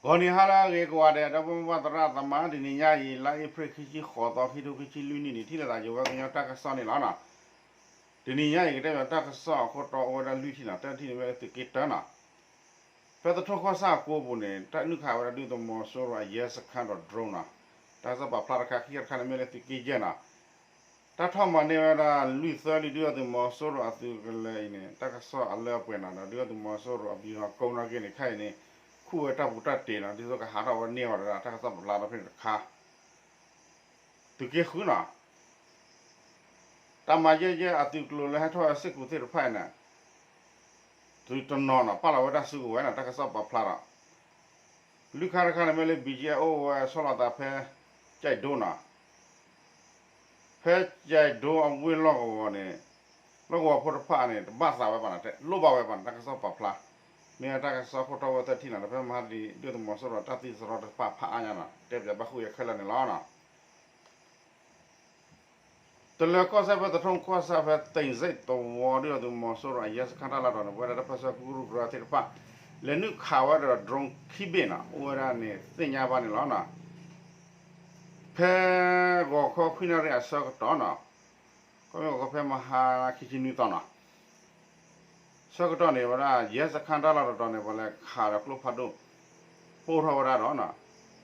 ဂီၤနံၤဟါလၢအဂ့ၤကိးဂၤဒဲး ဒီပုၢ်ဝဲၢ်သရၣ်သမါ တနံၤညါအံၤ လါအ့ဖြ့ၣ်ခံဆံဃိးသီ ခံထိခံဆံလွံၢ်နံၣ်န့ၣ် ထံၣ်လိာ်သးယဝဲကညီတၢ်ကစီၣ်န့ၣ်လီၤ. တနံၤညါအံၤ ကတဲဘၣ်တၢ်ကစီၣ်အခိၣ်တီအိၣ်ဝဲဒၣ်လွံၢ်ထံၣ်နီၤ, တထံၣ်န့ၣ်မ့ၢ်လၢသုးက့တၢနီၤ, ဖဲသထူၣ်ကီၢ်ဆၣ်အကိပူၤန့ၣ် တၢ်နုာ်ခးဝဲဒၣ်ဒုၣ်ဒါသုးမီၤစိရိၤအရဲစခန်းဒီး drone နီၤ, တၢ်ကစီၣ်ပာ်ဖျါတခါ, ခံခါတခါန့ၣ်မ့ၢ်လၢသုးက့ယဲၢ်နီၤ, တၢ်ထီၣ်မၤန့ၢ်ဝဲဒၣ်လွံၢ်သၢလွံၢ် ဒုၣ်ဒါသုးမီၤစိရိၤအသုးကလၢၤအံၤန့ၣ် တၢ်ကစီၣ်အလၢအပှဲၤနီၤ, ဒီးဒုၣ်ဒါသုးမီၤစိရိၤအဗျူဟာကုန်းနီၣ်ဂံၢ်န့ၣ် ခဲအံၤန့ၣ် ခူၣ်ဝဲတၢ်ပူၤတၢ်တ့ၤနီၤ, ဒ်သိးကဟးထီၣ်ဝဲန့ၢ်အီၤဒီး တၢ်ကစီၣ်ပာ်ဖျါထီၣ်ဖဲန့ၣ်တခါ သုးက့ဃုနီၤ, တၢ်မၤယဲၢ်ယဲၢ်အသုးကျိၤလၢဟဲထီၣ်ဝဲစ့ၢ်ကီးသ့ၣ်တဖၣ်အံၤန့ၣ် သုးတနီၤနီၤ ပာ်လီၤဝဲတၢ်စုကဝဲၤနီၤ, တၢ်ကစီၣ်ပာ်ဖျါဒီး လွံၢ်ခါတခါန့ၣ်မ့ၢ်လၢ ဘီကၠ့ၣ်အိၣ်ဝဲဆီလီၤသးဖဲ ကၠဲးဒိနီၤ, ဖဲကၠဲးဒိအဝ့ၢ်လီၢ်ကဝီၤန့ၣ် လီၢ်ကဝီၤဖိတဖၣ်န့ၣ် တဘၣ်သးဝဲဘၣ်နီၤ, လိၣ်ဘၣ်ဝဲဘၣ်နီၤ, တၢ်ကစီၣ်ပာ်ဖျါ, မ့ၢ်တၢ်ကစီၣ်ခိၣ်တီဝဲသၢထံၣ်နီၤ, ဒီးဖဲမဟါတနံၤ ဒုၣ်ဒါသုးမီၤစိရိၤတၢ်သံစရီတဖၣ်ဖးအါညါနီၤ, တဲပၠးဘၣ်ဃုာ်အခဲလၢာ်န့ၣ်လီၤ. တလၢၤကီၢ်စဲၣ်ဖဲသထူၣ်ကီၢ်ဆၣ်ဖဲ တိၢ်စ့ၣ်သဝီ ဒုၣ်ဒါသုးမီၤစိရိၤအရဲစခန်းတၢ်လီၢ်တတီၤန့ၣ် ပဝဲဒၣ်တၢ်ပၢဆှၢကရူၢ်ကရၢသ့ၣ်တဖၣ် လဲၤနုာ်ခးဝဲဒီး drone ခံဘ့ၣ်နီၤ, အိၣ်ဝဲဒၣ်န့ၣ်သ့ၣ်ညါဘၣ်န့ၣ်လီၤ. ဖဲဂီၤခီခွံနၣ်ရံၣ်အဆၢကတီၢ်နီၤ, ခီမ့ၢ်ဂီၤခီဖဲမဟါခံဆံနွံသီနီၤ ဆၢကတီၢ်န့ၣ် ဝဲဒၣ်ရဲစခန်းတၢ်လီၢ်တတီၤန့ၣ် ပှၤလဲၤခးဒီးကျိဖးဒိၣ် ပိၢ်ထီၣ်ဝဲဒၣ်ဒီး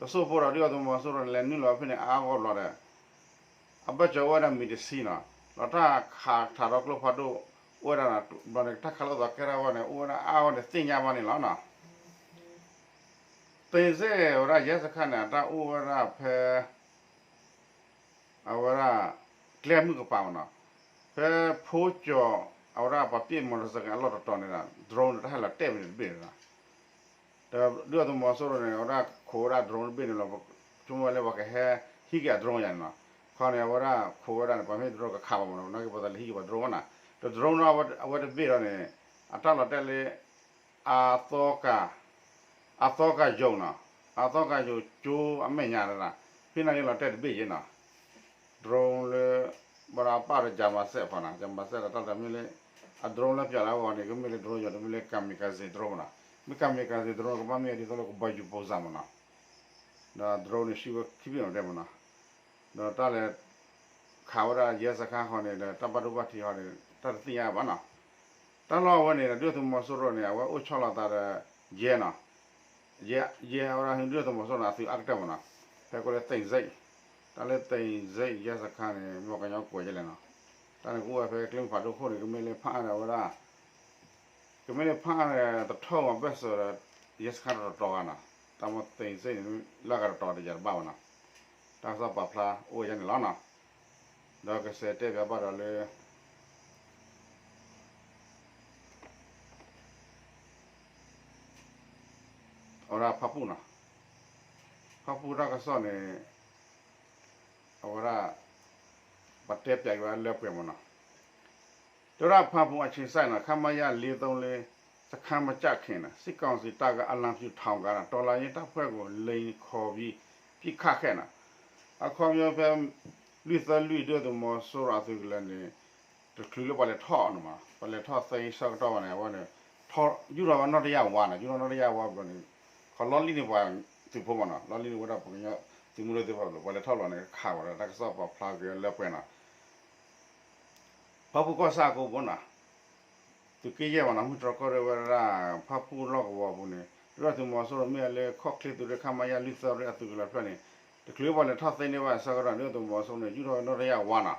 တစိၢ်ဖိဒီး ဒုၣ်ဒါသုးမီၤစိရိၤန့ၣ် လဲၤနုာ်လီၤဖဲန့ၣ်အါအါဂီၢ်ဘျီဒီး အဘၢၣ်စၢၤအိၣ်ဝဲဒၣ်မံးတဆံနီၤ, ဒီးတၢ်ခးထးဒီးကျိဖးဒိၣ်အိၣ်ဝဲဒၣ်နီၤ, ဘျီန့ၣ် တၢ်ခးလိာ်သးကဲထီၣ်ဝဲန့ၣ် အိၣ်ဝဲဒၣ်အါအါဂီၢ်န့ၣ်သ့ၣ်ညါဘၣ်န့ၣ်လီၤနီၤ. တိၢ်စ့ၣ်ဝဲဒၣ်ရဲစခန်းန့ၣ် အတၢ်အိၣ်ဝဲဒၣ်ဖဲ အဝဲဒၣ် ကျဲမုၢ်ကပၤမနီၤ, ဖဲဖိကၠီၤ အဝဲဒၣ်ပှၤပျဲၢ်မီၢ်တစကဲအလီၢ်တတီၤန့ၣ်ဒီး drone န့ၣ် တၢ်ဟဲလီၤတဲာ်ဝဲန့ၣ်တဘ့ၣ်န့ၣ်လီၤ. ဒီးဒုၣ်ဒါသုးမီၤစိရိၤန့ၣ် အဝဲဒၣ်ခိးဝဲဒၣ် drone တဘ့ၣ်န့ၣ်လီၤ, ဆိကမိၣ်ဝဲလၢပှၤကဟဲဟံးက့ၤအ drone ယါန့ၣ်လီၤ. ခီန့ၣ် အဝဲဒၣ်ခိးဝဲဒၣ်န့ၣ် ပှၤမ့ၢ် drone ကခးဘၣ်မနီၤ, နာ်က့ပှၤသးလၢဟံးက့ၤပှၤ drone နီၤ, ဒီး drone နီၤ အဝဲတဘ့ၣ်ဒီးန့ၣ် အတၢ်လီၤတဲာ်လၢ အသီကၢ် အသီကၢ်ယိၤနီၤ, အသီကၢ်ယိၤကၠိအမဲာ်ညါဒၣ်, ဖဲန့ၣ်က့လီၤတဲာ်တဘ့ၣ်ယဲနီၤ, drone လၢ ဘၣ်ဒီးအပၣ်ဒီး ဂျာမၤစဲးဖီနီၤ, ဂျာမၤစဲးဒီးတၢ်လီၤတဲာ်မ့ၢ်လၢ အ drone လၢပၠးလၢအဂီၢ်န့ၣ် ကမ့ၢ်လၢ drone ယိၤ တမ့ၢ်လၢ kamikaze drone မနီၤ, မ့ၢ် kamikaze drone ကဘၣ်မ့ၢ်ဒ်သိးလၢကဘီယူၤပိၢ်စၢ်မနီၤ, ဒီး drone န့ၣ် ဆှံဝဲခံဘ့ၣ်နီၤတဲမနီၤ, ဒီးတၢ်လဲၤ ခးဝဲဒၣ်ရဲစခန်းဃီန့ၣ်ဒီး တၢ်ဘၣ်ဒိဘၣ်ထံးဃီန့ၣ် တၢ်တသ့ၣ်ညါဘၣ်နီၤ, တၢ်လီၢ်ဝဲန့ၣ်ဒီး ဒုၣ်ဒါသုးမီၤစိရိၤန့ၣ် အဝဲအိၣ်ဆီလီၤသးဒီး ယဲနီၤ, ယဲ ယဲဝဲဒၣ်ဒုၣ်ဒါသုးမီၤစိရိၤန့ၣ် အသုးအါကတၢၢ်မနီၤ, ဖဲကိးလၢ တိၢ်စ့ၣ်, တၢ်လၢတိၢ်စ့ၣ်ရဲစခန်းန့ၣ် မ့ၢ်ကညီကွဲးယဲလဲၣ်နီၤ, တၢ်န့ၣ်ကအိၣ်ဝဲဖဲကျဲမုၢ်ဖးဒိၣ်ခိၣ်န့ၣ် ကမ့ၢ်လၢဖးအါန့ၣ် အဝဲဒၣ် ကမ့ၢ်လၢဖးအါန့ၣ် တထီၣ်ဝဲဘၢၣ်စၢၤဒီး ရဲစခန်းတတီၤဂၤနီၤ, တၢ်မ့ၢ်တိၢ်စ့ၣ်န့ၣ် လၢဂၤတတီၤတယၤတဘၣ်ဘၣ်နီၤ, တၢ်ကစီၣ်ပာ်ဖျါအိၣ်ဝဲဒၣ်န့ၣ်လီၤနီၤ, ဒီးကစဲးတဲပၠးဘၣ်ဒီးလၢ အဝဲဒၣ်ဖၣ်ပူၣ်နီၤ, ဖၣ်ပူၣ်တၢ်ကစီၣ်န့ၣ် အဝဲဒၣ် ပတဲပၠးက့ၤဝဲလၢပှဲၤမနီၤ, တဲဝဲဒၣ်ဖၣ်ပူၣ်အဆံးစဲနီၤ ခမရ လေးသုံးလေး စခန်းမကျခင်နီၤ စစ်ကောင်စီတပ်က အလံဖြူထောင်ကားနီၤ တော်လှန်ရေးတပ်ဖွဲ့ကို လိမ်ခေါ်ပြီး ပစ်ခတ်ခဲ့နီၤ, အခီပညီဖဲ လွံၢ်သၢလွံၢ် ဒုၣ်ဒါသုးမီၤစိရိၤအသုးကလၢၤန့ၣ် တချုးလၢပှၤလဲၤထီၣ်အီၤန့ၣ်မး ပှၤလဲၤထီၣ်သ့ဆၢကတီၢ်ဘၣ်န့ၣ် အဝဲန့ၣ် ယူၢ်ထီၣ်ဝဲနီၣ်တယၢ်ဝါနီၤ ယူၢ်ထီၣ်နီၣ်တယၢ်ဝါဘျီန့ၣ် ခီလီၢ်လံၣ်န့ၢ်ပှၤသုးဖိမးနီၤ လီၢ်လံၣ်န့ၢ်ဝဲဒၣ်ပှၤကညီသုးမုၢ်ဒိၣ်သ့ၣ်တဖၣ်ဘျီ ပှၤလဲၤထီၣ်လီၤန့ၣ် ခးဝဲဒၣ် တၢ်ကစီၣ်ပာ်ဖျါက့ၤလၢပှဲၤနီၤ ဖၣ်ပူၣ်ကီၢ်ဆၣ်အကိပူၤနီၤ သုးက့ယဲၢ်မးနီၤ မုၢ်တြီၢ်ကီၢ်ရ့ၣ်ဝဲဒၣ် ဖၣ်ပူၣ်လီၢ်ကဝီၤပူၤန့ၣ် ဒုၣ်ဒါသုးမီၤစိရိၤမ့ၢ်လၢခီၣ်ချ့သုးရ့ၣ် ခမရ လွံၢ်သၢလွံၢ်အသုးကလၢၤဖျၢၣ်န့ၣ် တချုးပှၤလဲၤထီၣ်သ့န့ၢ်ဘၣ်အဆၢကတီၢ် ဒုၣ်ဒါသုးမီၤစိရိၤန့ၣ် ယူၢ်ထီၣ်ဝဲနီၣ်တယၢ်ဝါနီၤ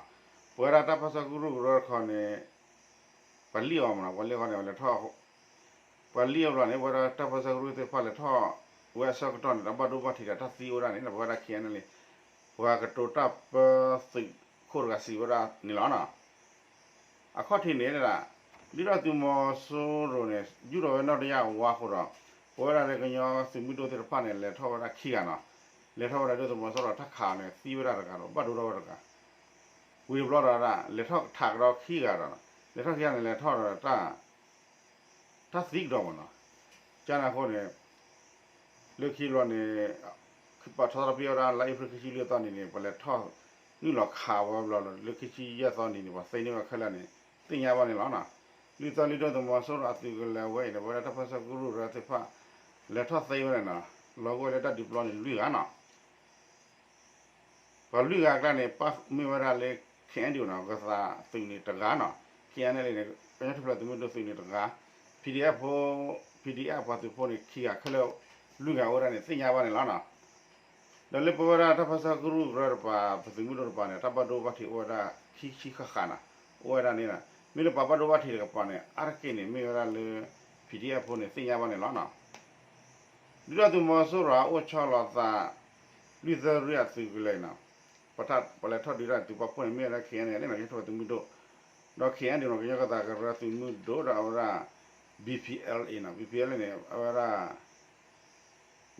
ပဝဲဒၣ်တၢ်ပၢဆှၢကရူၢ်ကရၢတခီန့ၣ် ပှၤလံၣ်အီၤမးနီၤ ပှၤလံၣ်အီၤန့ၣ် လဲၤထီၣ် ပှၤလံၣ်အီၤဘျီန့ၣ် ပဝဲဒၣ်တၢ်ပၢဆှၢကရူၢ်သ့ၣ်တဖၣ်လဲၤထီၣ်ဝဲအဆၢကတီၢ်န့ၣ် တၢ်ဘၣ်ဒိဘၣ်ထံးဒီးတၢ်သံအိၣ်ဝဲဒၣ်န့ၣ် ပဝဲဒၣ် ခဲအံၤန့ၣ်လံ ပှၤကတိၤတၢ်ပၢသုးခိၣ်တဂၤစံးဝဲဒၣ်န့ၣ်လီၤနီၤ အခီၣ်ထံးန့ၣ်ဒၣ် ဒုၣ်ဒါသုးမီၤစိရိၤန့ၣ် ယူၢ်ထီၣ်ဝဲနီၣ်တယၢ်ဝါအဃိဒီး ပဝဲဒၣ်လၢကညီသုးမုၢ်ဒိၣ်သ့ၣ်တဖၣ်န့ၣ် လဲၤထီၣ်ဝဲဒၣ်ခံဂၤနီၤ လဲၤထီၣ်ဝဲဒၣ်ဒုၣ်ဒါသုးမီၤစိရိၤတၢ်ခးန့ၣ် သံဝဲဒၣ်တဂၤဒီး ဘၣ်ဒိထီၣ်ဝဲတဂၤ ဝံၤတဘျီဒီး လဲၤထီၣ်ထးကဒီးခံဂၤဒီး လဲၤထီၣ်ခံဂၤန့ၣ် လဲၤထီၣ်ဒီးတၢ် တၢ်သံကဒီးမးနီၤ ကန့ၣ်အဃိန့ၣ် လၢခံဘျီန့ၣ် ပာ်ထီၣ်တၢ်ပ့ၢ်ဝဲဒၣ်လါအ့ဖြ့ၣ်ခံဆံလွံၢ်သီနံၤန့ၣ် ပှၤလဲၤထီၣ်နုာ်လီၤခးဝဲဘျီလီၤ လၢခံဆံယဲၢ်သီနံၤန့ၣ် ပှၤသ့န့ၢ်ဝဲခဲလၢာ်န့ၣ် သ့ၣ်ညါဘၣ်န့ၣ်လီၤနီၤ လွံၢ်သၢလွံၢ်ဒုၣ်ဒါသုးမီၤစိရိၤအသုးကလၢၤဝဲအံၤန့ၣ် ပဝဲဒၣ်တၢ်ပၢဆှၢကရူၢ်ကရၢသ့ၣ်တဖၣ် လဲၤထီၣ်သ့ဝဲန့ၣ်နီၤ လီၤဂာ်ဝဲလၢတၢ်ဒုးပျီန့ၣ် လွံၢ်ဂၤနီၤ. ပှၤလွံၢ်ဂၤအကျါန့ၣ် ပၣ်မ့ၢ်ဝဲဒၣ်လၢ ခ့ၣ်အဲၣ်ယူၣ်နီၤ ကသးသုးန့ၣ်တဂၤနီၤ, ခ့ၣ်အဲၣ်ယူၣ်န့ၣ် ကညီထူၣ်ဖျဲးသုးမုၢ်ဒိၣ်သုးန့ၣ်တဂၤ, PDF ဖိ PDF ပှၤသုးဖိန့ၣ် ခံဂၤခဲလၢာ် လွံၢ်ဂၤအိၣ်ဝဲဒၣ်န့ၣ် သ့ၣ်ညါဘၣ်န့ၣ်လီၤနီၤ. ဒီးလၢပဝဲဒၣ်တၢ်ပၢဆှၢကရူၢ်ကရၢတပၤ ပသုးမုၢ်ဒိၣ်တပၤန့ၣ် တၢ်ဘၣ်ဒိဘၣ်ထံးအိၣ်ဝဲဒၣ်ခံဆံဃၣ်ဃၣ်နီၤ, အိၣ်ဝဲဒၣ်န့ၣ်နီၤ. မ့ၢ်လၢပှၤဘၣ်ဒိဘၣ်ထံးတကပၤန့ၣ် အါတက့ၢ်န့ၣ် မ့ၢ်ဝဲဒၣ်လၢ PDF ဖိန့ၣ် သ့ၣ်ညါဘၣ်န့ၣ်လီၤနီၤ. ဒုၣ်ဒါသုးမီၤစိရိၤအအိၣ်ဆီလီၤသး လွံၢ်သၢလွံၢ်အသုးကလၢၤအံၤနီၤ, ပလဲၤထီၣ်ဒုးတၢ်သုးပာ်ဖှိၣ်န့ၣ် မ့ၢ်ဝဲဒၣ် ခ့ၣ်အဲၣ်ယူၣ်န့ၣ် ကညီထူၣ်ဖျဲးသုးမုၢ်ဒိၣ်, ဒီး ခ့ၣ်အဲၣ်ယူၣ်န့ၣ် ကညီကသးကရၢသုးမုၢ်ဒိၣ် ဒီးအဝဲဒၣ် BPLA နီၤ, BPLA န့ၣ် အဝဲဒၣ်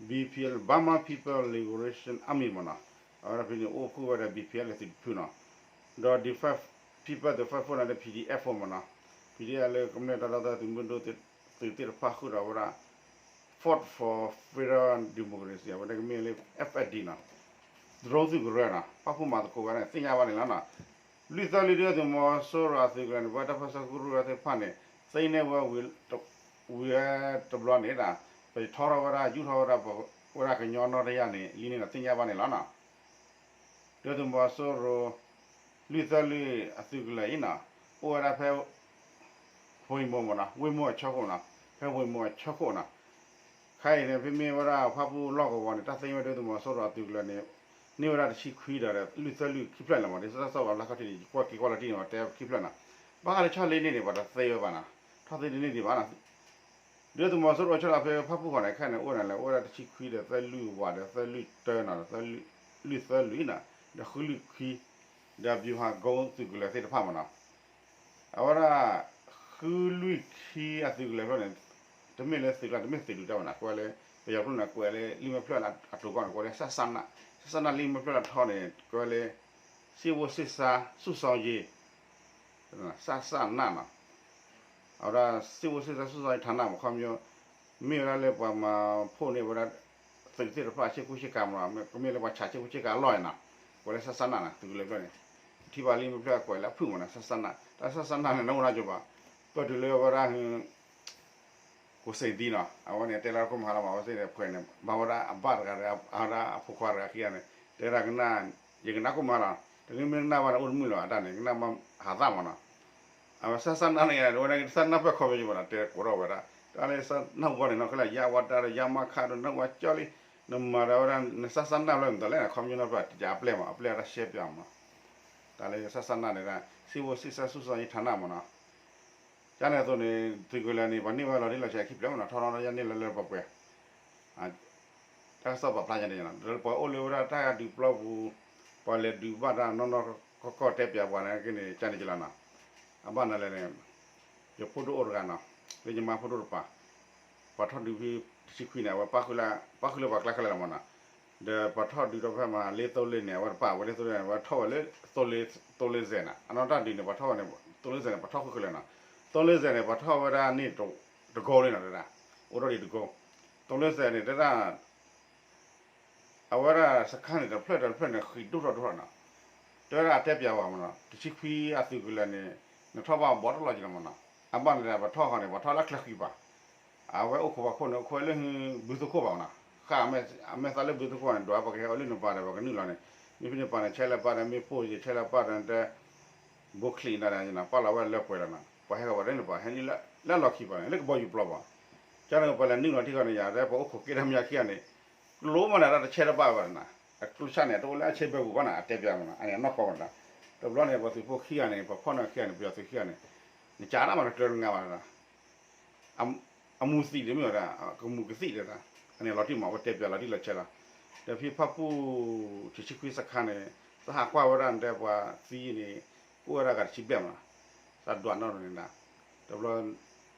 BPLA Burma People Liberation Army မ့ၢ်နီၤ, အဝဲဒၣ်ဖဲန့ၣ်အိၣ်ဃုာ်ဝဲဒၣ် BPLA သုးတဖုနီၤ, ဒီး People Defense Force န့ၣ်ဒီး PDF ဖိမ့ၢ်နီၤ, PDF လၢကမျၢၢ်တၢ်ဒီသဒၢသုးမုၢ်ဒိၣ်သုးသ့ၣ်တဖၣ်ဃုာ်ဒီးဝဲဒၣ် Force for Freedom Democracy အဝဲန့ၣ်ကမ့ၢ်လၢ FFD နီၤ, drone သုးကရၢနီၤ, ပာ်ဖှိၣ်မၤသကိးဝဲဒၣ်န့ၣ် သ့ၣ်ညါဘၣ်န့ၣ်လီၤနီၤ. လွံၢ်သၢလွံၢ်ဒုၣ်ဒါသုးမီၤစိရိၤအသုးကလၢၤန့ၣ် ပဝဲတၢ်ပၢဆှၢကရူၢ်ကရၢသ့ၣ်တဖၣ်န့ၣ် သ့န့ၢ်ဝဲဝံၤတဘျီန့ၣ်ဒီး ပထီထီၣ်ဝဲဒၣ် ယူၢ်ထီၣ်ဝဲဒၣ် ဝဲဒၣ်ကညီနီၢ်တယၢ်န့ၣ် လံန့ၣ်ဒီး သ့ၣ်ညါဘၣ်န့ၣ်လီၤနီၤ. ဒုၣ်ဒါသုးမီၤစိရိၤ လွံၢ်သၢလွံၢ်အသုးကလၢၤအံၤနီၤ, အိၣ်ဝဲဒၣ်ဖဲ ဝ့ၢ်မိၢ်မ့ၢ်နီၤ, ဝ့ၢ်မိၢ်အဆၢခိၣ်နီၤ, ဖဲဝ့ၢ်မိၢ်အဆၢခိၣ်နီၤ. ခဲအံၤန့ၣ် ဖဲမ့ၢ်ဝဲဒၣ်ဖၣ်ပူၣ်လီၢ်ကဝီၤန့ၣ် တၢ်သ့ဝဲဒၣ်သုးမီၤစိရိၤအသုးကလၢၤန့ၣ် န့ၢ်ဝဲဒၣ်တဆံခွံဒီး လွံၢ်သၢလွံၢ်ခံဖျၢၣ်လၢၤမး, ဒ်သိးတၢ်ကစီၣ်ပာ်ဖျါခီၣ်ထံးန့ၣ် ယကွၢ်က့ၤကွၢ်လီၤတံၢ်န့ၣ် ပှၤတဲခံဖျၢၣ်နီၤ. ဘၣ်ဃးလၢဆီလ့န့ၣ်န့ၣ် ပှၤတသ့ဝဲဘၣ်နီၤ, ထီၣ်သ့တန့ၢ်ဒံးဘၣ်နီၤ. ဒုၣ်ဒါသုးမီၤစိရိၤအိၣ်ဆီလီၤဖဲဖၣ်ပူၣ်ဃီန့ၣ် ခဲအံၤန့ၣ် အိၣ်န့ၣ်လဲၣ် အိၣ်ဝဲဒၣ်တဆံခွံဒီးသၢလွံၢ်ဝးဒီးသၢလွံၢ်တၢနီၤ, လွံၢ်သၢလွံၢ်နီၤ, ဒီးဃုလွံၢ်ခံ ဒီး ဗျူဟာကုန်း သုးကလၢၤသ့ၣ်တဖၣ်မ့ၢ်နီၤ. အဝဲဒၣ် ဃုလွံၢ်ခံအသုးကလၢၤဖျၢၣ်န့ၣ် တမ့ၢ်လၢသုးကျါ တမ့ၢ်သုးဒုးတၢ်ဘၣ်နီၤ, ကွဲးလၢ ပယီၤကျိာ်န့ၣ် ကွဲးလၢ လံာ်မဲာ်ဖျၢၣ်လၢအတိၤကီၢ်န့ၣ် ကွဲးလၢ စစန, စစန လံာ်မဲာ်ဖျၢၣ်လၢထီန့ၣ် ကွဲးလၢ စစ်ဝတ်စစ်စား စုဆောင်ရေး စစနနီၤ. အဝဲဒၣ် စစ်ဝတ်စစ်စား စုဆောင်ရေးဌာန မ့ၢ်ခီပညီ မ့ၢ်ဝဲဒၣ်လၢပှၤမၤဖှိၣ်န့ၢ်ဝဲဒၣ် သုးသ့ၣ်တဖၣ်ဆ့ကူဆ့ကၤမ့ၢ်နီၤ, ကမ့ၢ်လၢပှၤဆးဆ့ကူဆ့ကၤအလီၢ်န့ၣ်နီၤ, ကွဲးလၢ စစနနီၤ, သုးကလၢၤဖျၢၣ်န့ၣ် ထံၣ်ဘၣ်လံမ့ၢ်ဖျၢၣ်ကွဲးလၢအဖုၣ်မ့ၢ်နီၤ, စစန, တၢ်စစနန့ၣ် နအိၣ်နါကၠိၤဘၣ်, ပၢၢ်တုၤလၢဝဲဒၣ် ကိးစ့ၣ်ဒံနီၤ, အဝဲန့ၣ် တဲလၢကိၣ်မဟါလီၤမး အဝဲသ့ၣ်န့ၣ်ဖှဲးန့ၣ် ဘၣ်ဝဲဒၣ်အဘၣ်တဂၤဒီး အဝဲဒၣ်အဖိခွါတဂၤခံဂၤန့ၣ် တဲဒၣ်ကနၣ်, ယကနၣ်ကိၣ်မဟါလီၤ, တမ့ၢ်မ့ၢ်ကနၣ်ဘၣ်န့ၣ် အိၣ်တမုာ်လၢၤဘၣ်တၢ်န့ၣ် ကနၣ်ဘၣ်ဟးသၣ်မ့ၢ်နီၤ. အဝဲစစနန့ၣ် အဝဲဒၣ်စနၢ်ပၢၢ်ခီပညီမ့ၢ်နီၤ တဲကိးထီၣ်ဝဲဒၣ်, တၢ်လၢစနၢ်ဟူဘၣ်န့ၣ်နီၤ ခဲလၢာ် ယါဝါတၢ်ဒီး ယါမါခါဒီး နၢ်ဟူဘၣ်ကၠီလံ, နမၤဒီးဝဲဒၣ် နစစနပျဲၢ်မ့ၢ်တလဲၣ်န့ၣ် ခီပညီနီၤ ပှၤတၢ်အပျဲၢ်မ့ၢ် အပျဲၢ်တၢ်ရှဲပျဲၢ်မ့ၢ်နီၤ. တၢ်လၢစစနန့ၣ်ဒၣ် စစ်ဝတ်စစ်စား စုဆောင်ရေးဌာန မ့ၢ်နီၤ. ကန့ၣ်အသိးန့ၣ် သုးကလၢၤန့ၣ် ပှၤန့ၢ်ဝဲလီၤတံၢ်လီၤဆဲးခံဖျၢၣ်မ့ၢ်နီၤ, ထီထီၣ်ယါန့ၢ်လၢလၢပှဲၤပှဲၤ တၢ်ကစီၣ်ပာ်ဖျါညါန့ၣ်နီၤ, ဒီးပှၤအိၣ်လၢဝဲဒၣ်တၢ်ဂၤဒုးပျီပူၤ, ပှၤလဲၤဒုးဘၣ်တၢ်နီၢ်နီၢ်ကီၢ်ကီၢ်တဲပၠးပှၤန့ၣ်က့န့ၣ် ကန့ၣ်ကလီၤနီၤ. အဘၣ်နၤလဲၣ်န့ၣ် ယဖိဒိၣ်အိၣ်တဂၤနီၤ, လၢယမါဖိဒိၣ်တပၤ, ပှၤထီၣ်ဒုးဖဲတဆံခွံန့ၣ် အဝဲပၣ်ဃုာ်လၢပှၤကျါခဲလၢာ်လီၤမ့ၢ်နီၤ. ဒီးပှၤထီၣ်ဒုးဒီးဖဲမး လ့သိလ့န့ၣ် အဝဲတပၣ်ဝဲလ့သိလ့န့ၣ် အဝဲထီၣ်ဝဲလၢ သိလ့စဲးနီၤ, အနီၢ်တၢ်ဒုးန့ၣ် ပှၤထီၣ်ဝဲန့ၣ် သိလ့စဲးန့ၣ် ပှၤထီၣ်ဃုာ်ခဲလၢာ်နီၤ. သိလ့စဲးန့ၣ် ပှၤထီၣ်ဝဲဒၣ်န့ၣ် တကိးလံနီၤ, အိၣ်ထီၣ်ဒံးတကိး, သိလ့စဲးန့ၣ် တဲဒၣ် အဝဲဒၣ်စခါန့ၣ် တဖျၢၣ်တဖျၢၣ်န့ၣ် ဃံးဒိၣ်ထီၣ်ဒိၣ်ထီၣ်နီၤ, တဲဝဲဒၣ်အတဲပၠးဝဲမ့ၢ်နီၤ, တဆံခွံအသုးကလၢၤန့ၣ် နထီၣ်ဘၣ်ဘီတလီၤက့ၤလီၤမ့ၢ်နီၤ, အဘၣ်န့ၣ်ဒီး ပှၤထီၣ်ဃီန့ၣ် ပှၤထီၣ်လၢချၢဃံပၤ, အဝဲအိၣ်ခိးပှၤခိၣ်န့ၣ် အိၣ်ခိးလၢဘုသိခိၣ်ဘၣ်မ့ၢ်နီၤ, ဃၣ်အမဲာ်သးလၢဘုသိခိၣ်န့ၣ် ဒွးပကဟဲအီၤလၢနပၤဒီး ပှၤကနုာ်လီၤန့ၣ်, မ့ၢ်ဖဲန့ၣ်ပၤန့ၣ် ဆဲးလၢပၢ်ဒီး မ့ၢ်ပိၢ်ယဆဲးလၢပၢ်ဒီး တဲ ဘိချံးနၤဒီး ပာ်လီၤဝဲလၢပှဲၤလီၤနီၤ, ပှၤဟဲဃီၤပှၤဒ်န့ၣ်ပှၤဟဲနုာ်လၢလီၢ်ခံပၤန့ၣ် လၢကဘီယူၤပျီပၤ, ကန့ၣ်ပှၤလဲၤနုာ်လီၤထံဃီန့ၣ် ယၤတဲ ပှၤအိၣ်ခိးက့ၤတၢ်မညါခံဂၤန့ၣ် ကျိမးန့ၣ် တၢ်တဆဲးတဘၣ်ဘၣ်နီၤ, အကျိဆၣ်န့ၣ် တအိၣ်လၢအဆဲးဘၢပူၤဘၣ်နီၤ, အတဲပၠးမ့ၢ်နီၤ, အန့ၣ်အနီၢ်ကီၢ်မ့ၢ်နီၤ, တဘျီန့ၣ် ပှၤသုးဖိခံဂၤန့ၣ် ပှၤဖီၣ်န့ၢ်ခံဂၤန့ၣ် ပယီၤသုးခံဂၤန့ၣ် နကးတၢ်မးတကျၢၤတငါဘၣ်နီၤ အမူသံးဒ်မ့ၢ်ဝဲဒၣ် ကမူကသံၣ်ဒ်, အန့ၣ်လီၤတံၢ်မး ပတဲပၠးလီၤတံၢ်လီၤဆဲးလီၤ, ဒီးဖဲဖၣ်ပူၣ် တဆံခွံစခါန့ၣ် သးဟးကွၢ်ဝဲဒၣ်နတဲပှၤသံန့ၣ် ကအိၣ်ဝဲဒၣ်ဂၤတဆံဘျဲၣ်မးနီၤ, သးဒွးနီၣ်န့ၣ်ဒၣ်, တဘျီ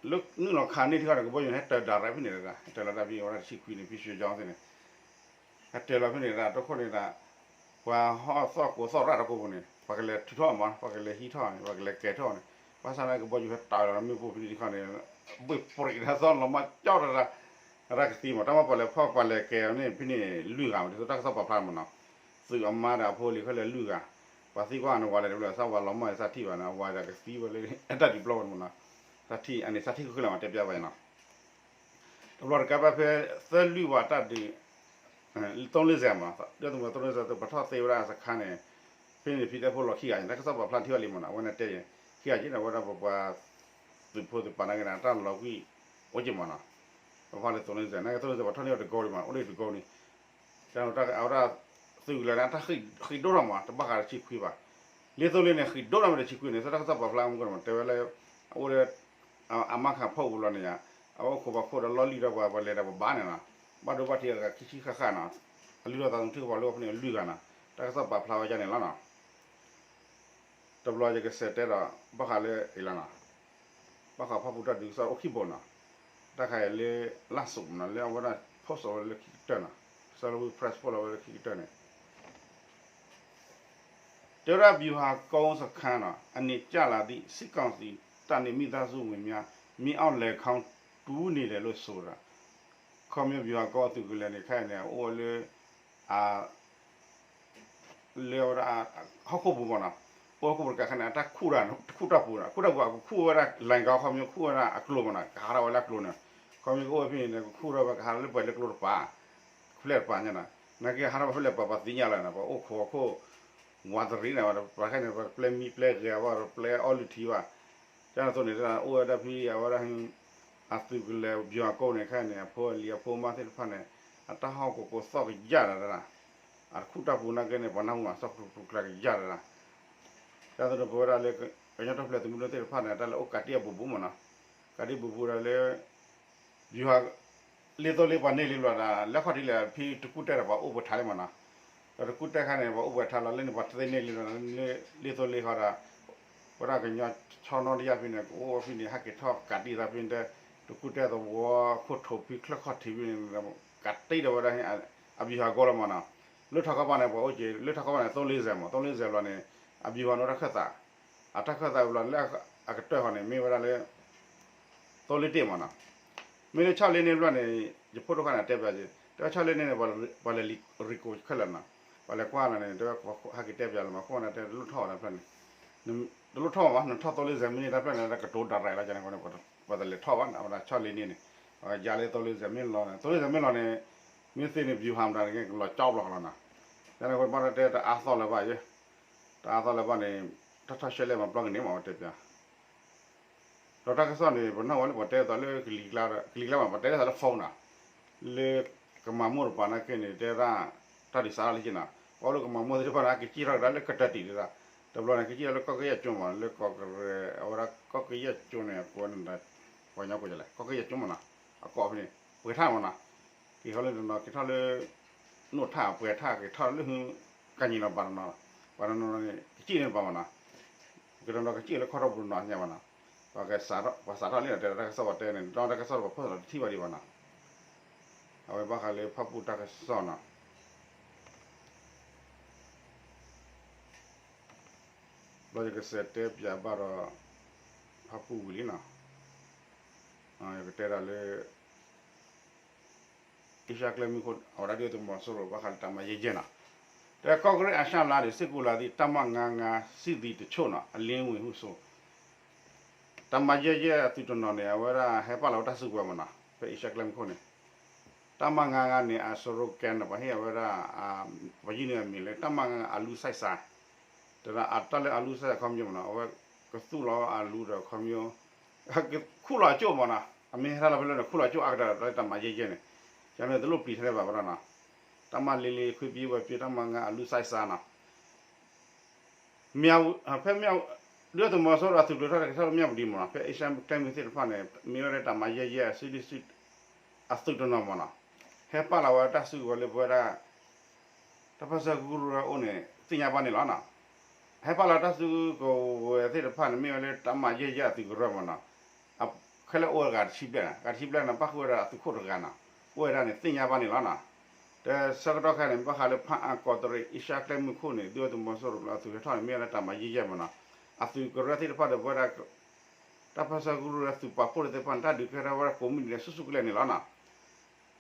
လၢနုာ်လီၤခးန့ၢ်ထံဃီန့ၣ် ကဘီယူၤန့ၣ် ဟဲတၢၤဒၣ်ရဲၣ်ဖဲန့ၣ်ဒၣ်, ဟဲတၢၤလီၤတၢ်ဖဲအဝဲဒၣ်တဆံခွံန့ၣ် ဖံရွှ့ၣ်ကၠီသ့ၣ်န့ၣ် ဟဲတၢၤလီၤဖဲန့ၣ်ဒၣ် တခိၣ်န့ၣ်ဒၣ်, ပှၤဟီၣ်သီၣ်ကိးသီၣ်ရၣ်တကိးပူၤန့ၣ် ပှၤကလဲၤထုးထီၣ်မး ပှၤကလဲၤဟံးထီၣ်န့ၣ် ပှၤကလဲၤကဲၤထီၣ်န့ၣ်, ဘၣ်ဆၣ်န့ၣ်ကဘီယူၤဟဲတၢၤလီၤမ့ၣ်ပိၢ်ဖဲန့ၣ်တခီန့ၣ်, ဘှ့ၣ်ပြံးတၢ်သီၣ်လီၤမးကၠီတရၣ်, ရၣ်ကသံမး တၢ်မ့ၢ်ပှၤလဲၤဖီၣ်ပှၤလဲၤကဲၤန့ၣ် ဖဲန့ၣ်လွံၢ်ဂၤမး ဒ်သိးတၢ်ကစီၣ်ပာ်ဖျါမးနီၤ, သုးအမါဒီးအဖိလံၤခဲလၢာ်လွံၢ်ဂၤ, ပှၤသံကွၢ်အနဝၤလဲၣ်တဘျီ သးဝၤလီၤမၢ်သးထံၣ်ဘၣ်န့ၣ် အဝၤဒီးကသံဝဲလၢတၢ်ဒုးပျီဝဲန့ၣ်မးနီၤ, သးထံၣ်အန့ၣ်သးထံၣ်ကဃုလၢမးတဲပၠးဘၣ်နီၤ, တဘျီတကးဘၣ်ဖဲသၢလွံၢ်ဝးတၢ်ဒုး သုံးလေးဆယ်မး ဒုၣ်ဒါသုးမီၤစိရိၤ သုံးလေးဆယ် ပထီၣ်သ့ဝဲဒၣ်စခါန့ၣ် ဖဲန့ၣ် ဖံတဲဖိလီၤခံဂၤန့ၣ် တၢ်ကစီၣ်ပာ်ဖျါထံၣ်ဘၣ်လံမးနီၤ အဝဲန့ၣ်တဲ ခံဂၤက့န့ၣ် အဝဲဒၣ်ပပှၤ သုးဖိသုးပာ်နာ်က့န့ၣ် တၢ်လီၤကွံာ်အိၣ်က့မးနီၤ ပဖီၣ်လၢ သုံးလေးဆယ် နာ်က့ သုံးလေးဆယ် ပထီၣ်န့ၢ်တကိးလံမး အိၣ်ဒံးတကိးန့ၣ် တၢ်အဝဲဒၣ် သုးကလၢၤန့ၣ် တၢ်ဃ့ၢ်ဒိၣ်ထီၣ်မး တဘၣ်ဃးတဆံခွံဘၣ် လေးသိလ့န့ၣ် ဃ့ၢ်ဒိၣ်ထီၣ်မးတဆံခွံန့ၣ် ဆၢတၢ်ကစီၣ်ပာ်ဖျါမူကန့ၣ်မး တဲဝဲလၢ အအိၣ်လၢ အမါခးဖီၣ်ပူၤလီၤန့ၣ် အအိၣ်ခိးပှၤခိၣ်ဒီးလီၢ်လံၢ်ဒီးပှၤလဲၤဒီးပဘၣ်န့ၣ်နီၤ ဘၣ်ဒိဘၣ်ထံးအဂၤခံဆံဃၣ်ဃၣ်နီၤ အလုၢ်ထီၣ်သးသမူထံၣ်ကပၤလၢအီၤဖဲန့ၣ် အလုၢ်ဂၤနီၤ တၢ်ကစီၣ်ပာ်ဖျါဝဲဒ်န့ၣ်လီၤနီၤ တဘျီယကစးတဲဒီး ဘၣ်ဃးလၢအံၤလီၤနီၤ ဘၣ်ဃးဖၣ်ပူၣ်တၢ်ဒုးကစီၣ်အိၣ်ခံဘိနီၤ တၢ်ခါအံၤလၢ လၢ်စိးနီၤ လၢအဝဲဒၣ် post အဝဲလၢခံကတၢၢ်နီၤ ဆၢလၢဝံ press ဖိလီၤဝဲလၢခံကတၢၢ်န့ၣ် တဲဝဲဒၣ် ဗျူဟာကုန်းစခန်းနီၤ အနံၣ်ကၠၢ်လၢသံ စစ်ကောင်စီတပ်နဲ့မိသားစုဝင်များ မင်းအောင်လှိုင်ခေါင်းတူနေတယ်လို့ဆိုတာ ခီဖျိ ဗျူဟာကုန်း အသုးကလၢၤန့ၣ် ခဲအံၤန့ၣ် အအိၣ်ဝဲလၢ လၢဝဲဒၣ် ဟီၣ်ခိၣ်ပူၤမးနီၤ အိၣ်ဟီၣ်ခိၣ်ပူၤတကးခါန့ၣ် အတၢ်ခူၣ်တၢ်ပူၤနီၤ ခူၣ်တၢ်ပူၤ ခူၣ်တၢ်ပူၤ အကခူၣ်ဝဲဒၣ် လၢ်ကီ ခီဖျိ ခူၣ်ဝဲဒၣ်အကျိၤမးနီၤ ကဟးထီၣ်ဝဲလၢအကျိၤန့ၣ် ခီဖျိကအိၣ်ဖဲန့ၣ် ကခူၣ်ထီၣ်ဝဲ ကဟးထီၣ်လၢပှဲၤလၢကျိတပၤ ဖျဲၣ်တပၤညါနီၤ နာ်က့ဟးထီၣ်ဖဲလဲၣ်ပၤ ပှၤသ့ၣ်ညါလီၤနီၤ ပှၤအိၣ်ခိးခိၣ် ဝးတရံးန့ၣ် ပှၤခဲန့ၣ် ပှၤပျဲမံပျဲဂဲၤဘၣ် ပျဲအီလုၢ်ထံဘၣ် ကန့ၣ်အသိးန့ၣ် အိၣ်ဝဲဒၣ်ဖဲအဝဲဒၣ် အသုးကလၢၤ ဗျူဟာကုန်းန့ၣ် ခဲအံၤန့ၣ် အဖိအလံၤအဖိမါသ့ၣ်တဖၣ်န့ၣ် အတၢ်ဟီၣ်ကိးကိးသီၣ်ကယၢ်ဒၣ်ဒၣ် အတခူၣ်တၢ်ပူၤနာ်က့န့ၣ် ပှၤနၢ်ဟူမး သီၣ်ကျူကျူကျါကယၢ်ဒၣ်ဒၣ် ကန့ၣ်အသိးန့ၣ် ပဝဲဒၣ်လၢ ကညီတၢ်ဖျဲးသုးမုၢ်ဒိၣ်သ့ၣ်တဖၣ်န့ၣ် တၢ်လၢအိၣ်ကးတံၢ်အဘူးဘူးမးနီၤ ကးတံၢ်ဘူးဘူးဒီးလၢ ဗျူဟာ လေးသိလ့ပှၤန့ၢ်လံဘျီဒီး လဲၤခီၣ်ထံးလဲၣ် ဖဲတကူၣ်တဲာ်ဒီးပှၤအိၣ်ပှဲၤထါလံမးနီၤ ဒီးတကူၣ်တဲာ်ခါန့ၣ် ပှၤအိၣ်ပှဲၤထါလီၤ လၢန့ၣ်ပှၤသ့န့ၢ်လံဘျီဒီး လ့သိလ့ဃီဒီး ဝဲဒၣ်ကညီဆီနီတယၢ်ဖဲန့ၣ် ကအိၣ်ဖဲန့ၣ် ဟဲက့ၤထီၣ်ကးတံၢ်သးဖဲန့ၣ် တကူၣ်တဲာ်သဝီခိၣ်ထိးဖဲချၢၣ်ခီၣ်ထံးဖဲန့ၣ် ကးတံၢ်ဒီးဝဲဒၣ် အဗျူဟာကုန်းလီၤမးနီၤ လၢထီၣ်ခီပၤန့ၣ် ပှၤအိၣ်က့ၤ လၢထီၣ်ခီပၤန့ၣ် သုံးလေးဆယ်မး သုံးလေးဆယ်ဘျီန့ၣ် အဗျူဟာန့ၣ်တၢ်ခၢၣ်သး အတၢ်ခၢၣ်သးဘျီလၢအကတၢၢ်ဃီန့ၣ် မ့ၢ်ဝဲဒၣ်လၢ သုံးလေးတစ်မးနီၤ မ့ၢ်လၢ ခြောက်လေးနှစ် ဘျီန့ၣ် ယဖိဒိၣ်ခွါန့ၣ်တဲပျးက့ၤ တဲ ခြောက်လေးနှစ် န့ၣ် ပှၤလဲၤလံာ်ရံၣ်ကိးခဲလၢာ်နီၤ ပှၤလဲၤကွၢ်လီၤန့ၣ် တဲဝဲဟဲက့ၤတဲပျးလီၤမး ခိၣ်နၢ်တဲ တလိၣ်ထီၣ်ဝဲဒၣ်ဖျၢၣ်န့ၣ် တလိၣ်ထီၣ်ဘၣ် နထီၣ် သုံးလေးဆယ် မ့ၢ်န့ၢ်တၢ်ဖျၢၣ်န့ၣ် ကတိၤဒၣ်ရဲၣ်လီၤန့ၣ် ပှၤတလဲၤထီၣ်ဘၣ် အဝဲဒၣ် ခြောက်လေးနှစ် န့ၣ် ယၤလၢ သုံးလေးဆယ် မ့ၢ်လီၤန့ၣ် သုံးလေးဆယ် မ့ၢ်လီၤန့ၣ် မ့ၢ်သ့န့ၣ် ဗျူဟာမတၤန့ၣ် ကလီၤကၠီဘျီဃီလီၤနီၤ ယန့ၣ် ဝဲဘၣ်တဲတအါသီၣ်လၢၤဘၣ်ယဲ တအါသီၣ်လၢၤဘၣ်န့ၣ် တၢ်ထီၣ်ရှဲလဲၣ်မးပျီကန့ၣ်မး ဝဲတဲပျး ဒီးတၢ်ကစီၣ်န့ၣ် ပနီၣ်ဝဲလၢပှၤတဲသိးလၢကလံၤကျါ ကလံၤကျါမး ပှၤတဲဒ်သိးလၢ phone နီၤ လၢကမၤမိၢ်တပၤနာ်က့န့ၣ် တဲဒၣ် တၢ်ဒုးစးထီၣ်လၢက့နီၤ ပှၤလၢကမၤမိၢ်သ့ၣ်တဖၣ်န့ၣ် ကစံၣ်ထီၣ်ကဒါလၢကတၢၢ်တံၢ်ဒၣ် တဘျီန့ၣ် ကစံၣ်ထီၣ်လၢကီၢ်ကယဲၢ်ကၠိမး လၢကီၢ်ကရၢ အဝဲဒၣ်ကီၢ်ကယဲၢ်ကၠိန့ၣ် အကိးန့ၣ် ပှၤကညီကိးလဲၣ် ကီၢ်ကယဲၢ်ကၠိမးနီၤ အကိးဖဲန့ၣ် ပှဲၤထၣ်မးနီၤ က့ၤထီၣ်လၢတနီၤ က့ၤထီၣ်လၢ နိၣ်ထၣ်ပှဲၤထၣ် က့ၤထီၣ်လၢ ကၣ်ညံၣ်နီၤ ပှၤတနီၤ ပှၤတနီၤန့ၣ် ကစံၣ်န့ၣ်ပှၤမးနီၤ ကတနီၤကစံၣ်လၢခီၣ်ထီၣ်ပူၤတနီၤညါမးနီၤ ပှၤစးထီၣ်လံနီၤ တဲတၢ်ကစီၣ်ပှၤတဲန့ၣ် ဒီးတၢ်ကစီၣ်ပှၤဖိၣ်သးတထံၣ်ဘၣ်ဒံးဘၣ်နီၤ အဝဲဘၣ်ဃးလၢဖၣ်ပူၣ်တၢ်ကစီၣ်နီၤ ဘျီယကစးတဲပျးဘၣ်ဒီး ဖၣ်ပူၣ်ဝံၤလံနီၤ ယကတဲဒၣ်လၢ အ့ရှါကျဲမုၢ်ခိၣ် အဝဲဒၣ်ဒုၣ်ဒါသုးမီၤစိရိၤ ဘၣ်ဃးလၢတၢ်မၤယဲၢ်ယဲၢ်နီၤ တဲကီၢ်ကရ့ၣ်အရှေ့လမ်းဒီး စစ်ကူလာသည့် တပ်မငါးငါး စစ်သည်တချို့နီၤ အလင်းဝင်ဟုဆို တပ်မငါးငါး စစ်သည်တချို့နီၤန့ၣ် အဝဲဒၣ်ဟဲပာ်လီၤဝဲတၢ်စုကဝဲၤမးနီၤ ဖဲအ့ရှါကျဲမုၢ်ခိၣ်န့ၣ် တပ်မငါးငါးန့ၣ် အ slogan န့ၣ် ပှၤဟ့ၣ်အဝဲဒၣ် ပှၤယုၢ်န့ၢ်အမံၤလၢ တပ်မငါးငါး အလူစိုက်စား တဲဒၣ်အတၢ်လၢအလူစိုက်စားခီပညီမးနီၤ အဝဲကသူၣ်လီၤအလူဒီးခီပညီ ခူၣ်လီၤအကၠိၣ်မးနီၤ အမ့ၢ်ဟဲထီၣ်လီၤဖဲလဲၣ်န့ၣ် ခူၣ်လီၤအကၠိၣ်အါကတၢၢ်ဒီးတၢ်မၤယဲၢ်ယဲၢ်န့ၣ် ယန့ၣ်တလိၣ်ပျံၤထဲလဲၣ်ဘၣ်ဝဲဒၣ်နီၤ တပ်မလေးလေး ခွင့်ပြုဝဲဖြစ် တပ်မငါးငါး အလူစိုက်စားနီၤ မ့ၢ် ဖဲမ့ၢ် ဒုၣ်ဒါသုးမီၤစိရိၤအသုးကျိၤထီၣ်က့ၤထီၣ်လၢမၠၣ်ဝတံၤမးနီၤ ဖဲအ့ရှါကျဲမုၢ်သ့ၣ်တဖၣ်န့ၣ် မ့ၢ်ဝဲဒၣ်တၢ်မၤယဲၢ်ယဲၢ် အစုဒုၣ်စု အသုးတနီၤမးနီၤ ဟဲပာ်လီၤဝဲတၢ်စုကဝဲၤလၢပဝဲဒၣ် တၢ်ပၢဆှၢကရူၢ်အိၣ်န့ၣ် သ့ၣ်ညါဘၣ်န့ၣ်လီၤနီၤ ဟဲပာ်လီၤတၢ်စုကဝဲၤသ့ၣ်တဖၣ်န့ၣ် မ့ၢ်ဝဲလၢတၢ်မၤယဲၢ်ယဲၢ်အသုးကရၢမးနီၤ ခဲလၢာ်အိၣ်ဝဲဂၤတဆံဘျဲၣ်နီၤ ဂၤတဆံဘျဲၣ်န့ၣ် ပၣ်ဃုာ်ဝဲဒၣ်အသုးခိၣ်တဂၤနီၤ အိၣ်ဝဲဒၣ်န့ၣ် သ့ၣ်ညါဘၣ်န့ၣ်လီၤနီၤ တဲဆၢကတီၢ်ခဲအံၤန့ၣ် ဘၣ်ဃးလၢဖၣ်အၣ်ကီးတရံး အ့ရှါကျဲမုၢ်ခိၣ်န့ၣ် ဒုၣ်ဒါသုးမီၤစိရိၤအသုးဟဲထီၣ်န့ၣ် မ့ၢ်ဝဲလၢတၢ်မၤယဲၢ်ယဲၢ်မးနီၤ အသုးကရၢသ့ၣ်တဖၣ်ဒီးပဝဲဒၣ် တၢ်ပၢဆှၢကရူၢ်လၢသုးပာ်ဖှိၣ်သ့ၣ်တဖၣ်န့ၣ် တၢ်ဒုးကဲထီၣ်ဝဲဒၣ်ကိးမုၢ်နံၤန့ၣ် ဆူၣ်ဆူၣ်ကလဲာ်န့ၣ်လီၤနီၤ.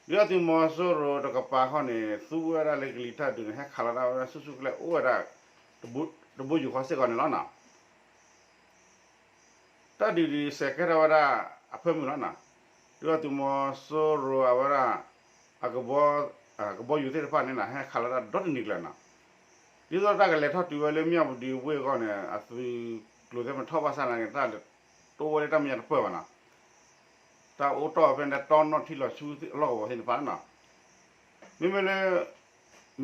ဒုၣ်ဒါသုးမီၤစိရိၤတကပၤခီန့ၣ် သူဝဲဒၣ်လၢကလံၤတၢ်ဒုးန့ၣ် ဟဲခးလီၤတၢ်ဝဲဒၣ်ဆူၣ်ဆူၣ်ကလဲာ်အိၣ်ဝဲဒၣ် တဘိယူၢ်ဃီစ့ၢ်ကီးန့ၣ်လီၤနီၤ. တၢ်ဒုးဒုးစဲးကဲထီၣ်ဝဲဒၣ်အဖၢမုၢ်လီၤနီၤ. ဒုၣ်ဒါသုးမီၤစိရိၤအဝဲဒၣ် အကဘီ ကဘီယူၤသ့ၣ်တဖၣ်န့ၣ် ဟဲခးလီၤတၢ်ဒီတနံၤကျၢၤနီၤ. ဒ်သိးတၢ်ကလဲၤထီၣ်တုၤဝဲလၢမၠၣ်ဝတံၤဝ့ၢ်အဂီၢ်န့ၣ် အသုးကျိၤသ့ၣ်တဖၣ်ထီၣ်ဘၣ်ဆၣ်နာ်က့ တၢ်လဲၤတိဝဲလၢတၢ်မဲာ်ညါတပၢၢ်ဘၣ်နီၤ. တၢ်အိၣ်တီၢ်ဖဲန့ၣ် တီနီၣ်ထံလီၤဆူအလီၢ်ကဝီၤသ့ၣ်တဖၣ်နီၤ. မ့မ့ၢ်လၢ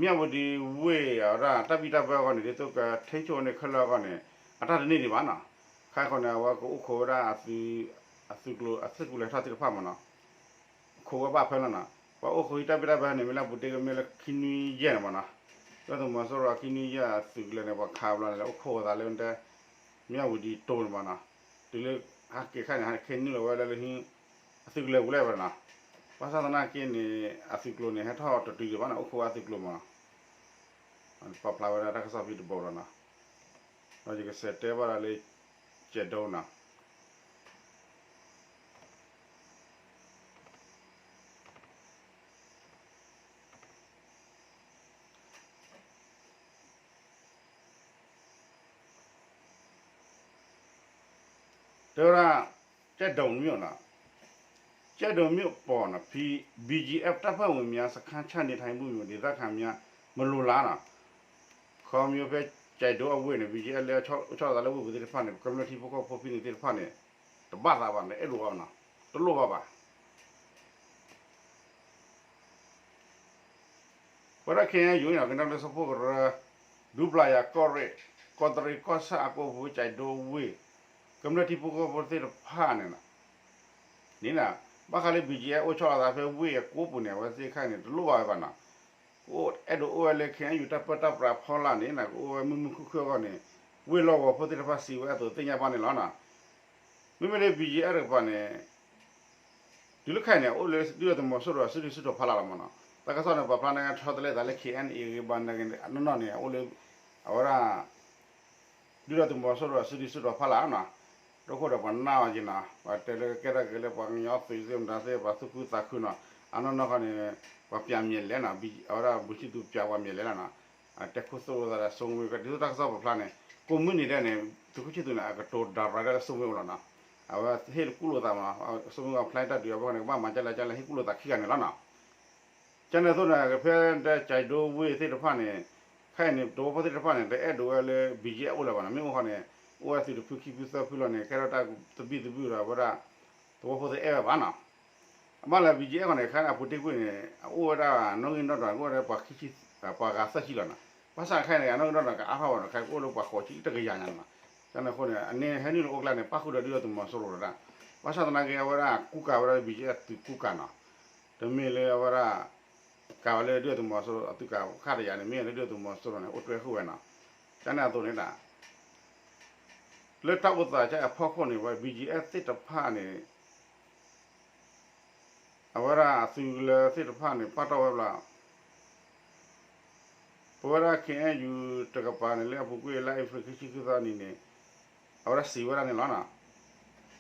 မၠၣ်ဝတံၤဝ့ၢ်အဝဲဒၣ်တၢ်ဘံၣ်တၢ်ဘၢအဂီၢ်န့ၣ် ဒ်သိးကထိန်းချုပ်န့ၢ်ခဲလၢာ်အဂီၢ်န့ၣ် အတၢ်တန့ၢ်ဒံးဘၣ်နီၤ. ခဲအံၤဃီန့ၣ် အဝဲကအိၣ်ခိးဝဲဒၣ် အသုးကျိၤအသုးကျိၤလဲၤထီၣ်သ့ၣ်တဖၣ်မ့ၢ်နီၤ. ခိးဝဲဘၣ်ဖဲလီၤနီၤ. ပှၤအိၣ်ခိးဟံးတၢ်ဘံၣ်တၢ်ဘၢန့ၣ် မ့ၢ်လၢအပူၤတ့ၢ်ကမ့ၢ်လၢခံနွံယဲၢ်န့ၣ်မ့ၢ်နီၤ. ဒုၣ်ဒါသုးမီၤစိရိၤခံနွံယဲၢ်အသုးကလၢၤန့ၣ် ပှၤခးဘျီန့ၣ် လဲၤအိၣ်ခိးအသးလၢတဲ မၠၣ်ဝတံၤတိၤန့ၣ်မ့ၢ်နီၤ. တုၤလၢဟဲက့ၤခဲအံၤန့ၣ် ဟဲက့ၤနုာ်လီၤဝဲလၢလၢဟံး အသုးကလၢၤပူၤလၢဝဲနီၤ. ဘၣ်ဆၣ်သနာ်က့န့ၣ် အသုးကျိၤန့ၣ် ဟဲထီၣ်တတုၤဒံးဘၣ်နီၤ အိၣ်ခိးဝဲအသုးကျိၤမ့ၢ်နီၤ. ပာ်ဖျါဝဲဒၣ်တၢ်ကစီၣ်ဖဲတဘိလီၤနီၤ. ဒီးယကစးတဲဘၣ်ဒီးလၢ ကၠဲးဒိနီၤ. တဲဝဲဒၣ် ကၠဲးဒိမ့ၢ်နီၤ, ကၠဲးဒိမ့ၢ်ပီၤနီၤ ဖံ ဘီၣ်ကၠံၣ်အဲၣ် တပ်ဖွဲ့ဝင်များ စခန်းချနေထိုင်မှုမျိုး ဒေသခံများ မလိုလားနီၤ. ခီမ့ၢ်ဖဲကၠဲးဒိအဝ့ၢ်န့ၣ် ဘီၣ်ကၠံၣ်အဲၣ်လၢအိၣ်ဆီလီၤသးလၢဝ့ၢ်ပူၤသ့ၣ်တဖၣ်န့ၣ် ကမျၢၢ်ထံဖိကီၢ်ဖိဖဲန့ၣ်သ့ၣ်တဖၣ်န့ၣ် တဘၣ်သးဘၣ်န့ၣ် အဲၣ်ဒိးဘၣ်နီၤ တလိၣ်ဘၣ်ဘၣ် ပဝဲဒၣ် ခ့ၣ်အဲၣ်ယူၣ် န့ၣ် ကညီဒီကလုာ်စၢဖှိၣ်ကရၢ ဒူပျၢ်ယၤကီၢ်ရ့ၣ် ကီးတရံးကီၢ်ဆၣ်အကီၢ်ပူၤ ကၠဲးဒိဝ့ၢ် ကမျၢၢ်ထံဖိကီၢ်ဖိသ့ၣ်တဖၣ်န့ၣ် န့ၣ် ဘၣ်ဃးလၢ ဘီၣ်ကၠံၣ်အဲၣ် အိၣ်ဆီလီၤသးဖဲဝ့ၢ်အကီၢ်ပူၤန့ၣ် အဝဲသ့ၣ်တဖၣ်န့ၣ် တလိၣ်ဘၣ်ဝဲဘၣ်နီၤ. ကအဲၣ်ဒိးအိၣ်ဝဲလၢ ခ့ၣ်အဲၣ်ယူၣ် တၢ်ပၢတၢ်ပြးဖီလာ်န့ၣ် ကအိၣ်ဝဲမုာ်မုာ်ခုၣ်ခုၣ်အဂီၢ်န့ၣ် ဝ့ၢ်လီၢ်ကဝီၤဖိသ့ၣ်တဖၣ်စံးဝဲအသိးသ့ၣ်ညါဘၣ်န့ၣ်လီၤနီၤ. မ့မ့ၢ်လၢ ဘီၣ်ကၠံၣ်အဲၣ် တကပၤန့ၣ် တုၤလၢခဲအံၤန့ၣ် အိၣ်လၢဒုၣ်ဒါသုးမီၤစိရိၤအစုဒုၣ်စုတီၤဖီလာ်လီၤမ့ၢ်နီၤ. တၢ်ကစီၣ်န့ၣ် ပာ်ဖျါန့ၣ် ဆီတလဲသးလၢ ခ့ၣ်အဲၣ်ယူၣ် အဂ့ၢ်ဘၣ်န့ၣ် အနီၢ်နီၢ်န့ၣ် အိၣ်လၢ အဝဲဒၣ် ဒုၣ်ဒါသုးမီၤစိရိၤအစုဒုၣ်စုတီၤဖီလာ်နီၤ. တခိၣ်ဒီးပှၤနာ်အီၤက့ၤနီၤ ပှၤတဲလၢကဲထီၣ်က့ၤလၢပှၤကညီသုးသ့ၣ်မတၤသ့ၣ် ပှၤသူၣ်ခုသးခုနီၤ. အနီၢ်နီၢ်ခီန့ၣ် ပှၤပျးမဲာ်လဲၣ်နီၤ အဝဲဒၣ် ဘီၣ်ကၠံၣ်သူ ပျးပှၤမဲာ်လဲၣ်လီၤနီၤ. တဲခိၣ်သိၣ်လိာ်သးဒီး စိုးဝင်း ဒ်သိးတၢ်ကစီၣ်ပာ်ဖျါန့ၣ် ကိးမုၢ်နံၤဒဲးန့ၣ် သုးခိၣ်ဆံၣ်သူးန့ၣ် အကတိၤဒၣ်ရၤဒၣ်လၢ စိုးဝင်း အိၣ်လီၤနီၤ. အဝဲဟ့ၣ်ကူၣ်လိာ်သးမ့ၢ်နီၤ စိုးဝင်း အဖျါတၢ်ဒုးအဖီခိၣ်န့ၣ် ကဘၣ်မၤကလဲၣ်ကလဲၣ် ဟ့ၣ်ကူၣ်လိာ်သးခံဂၤန့ၣ်လီၤနီၤ. ကန့ၣ်အသိးန့ၣ် ဖဲကၠဲးဒိဝ့ၢ်သ့ၣ်တဖၣ်န့ၣ် ခဲအံၤန့ၣ် သဝီဖိသ့ၣ်တဖၣ်န့ၣ် တအဲၣ်ဒိးဝဲလၢ ဘီၣ်ကၠံၣ်အဲၣ် အိၣ်လၢၤဘၣ်နီၤ. မ့ၢ်အိၣ်ဃီန့ၣ် အိၣ်ဝဲသုးတဖုခံဖုသၢဖုလီၤန့ၣ် ကဲထီၣ်တၢ်သဘံၣ်သဘုၣ်ဒီး အဝဲဒၣ် သဝီဖိသ့ၣ်အဲၣ်ဝဲဘၣ်နီၤ. အဘၣ်လၢ ဘီၣ်ကၠံၣ်အဲၣ် အဃိန့ၣ် ခဲအံၤန့ၣ် အပူၤတ့ၢ်ကွံာ်န့ၣ် အအိၣ်ဝဲဒၣ်နီၣ်ဂံၢ်နီၣ်ဒွး ကအိၣ်ဝဲဒၣ်ပှၤ ပှၤဂၤသၢဆံလီၤနီၤ. ဘၣ်ဆၣ်ခဲအံၤန့ၣ် အနီၣ်ဂံၢ်နီၣ်ဒွး ကအါထီၣ်ဘၣ်နီၤ ခဲအံၤကအိၣ်လၢပှၤဃိးဆံတကယၤညါနီၤ. ကန့ၣ်အဃိန့ၣ် အန့ၣ်ဟဲနုာ်လီၤအိၣ်ကျါန့ၣ် ပၣ်ဃုာ်ဒီးဒုၣ်ဒါသုးမီၤစိရိၤတဒၣ်. ဘၣ်ဆၣ်သနာ်က့ အဝဲဒၣ်ကူကၤဝဲဒၣ် ဘီၣ်ကၠံၣ်အဲၣ် သုးကူကၤနီၤ. တမ့ၢ်လၢအဝဲဒၣ် ကၤဝဲလၢဒုၣ်ဒါသုးမီၤစိရိၤအသုးကၤခါတယၤန့ၣ် မ့ၢ်လၢဒုၣ်ဒါသုးမီၤစိရိၤန့ၣ် အိၣ်တွဲဃုာ်ဝဲနီၤ. ကန့ၣ်အသိးန့ၣ်ဒၣ် လၢတၢ်အိၣ်သးကဲအဖီခိၣ်န့ၣ် ဝဲ ဘီၣ်ကၠံၣ်အဲၣ် သ့ၣ်တဖၣ်န့ၣ် အဝဲဒၣ်အသုးကလၢၤသ့ၣ်တဖၣ်န့ၣ် ပာ်တီၢ်ဝဲဘျီ ပဝဲဒၣ် ခ့ၣ်အဲၣ်ယူၣ် တကပၤန့ၣ် လၢအပူၤကွံာ်လါအ့ဖြ့ၣ်ခံဆံဃုသီနံၤန့ၣ် အဝဲဒၣ်စံးဝဲဒၣ်န့ၣ်လီၤနီၤ.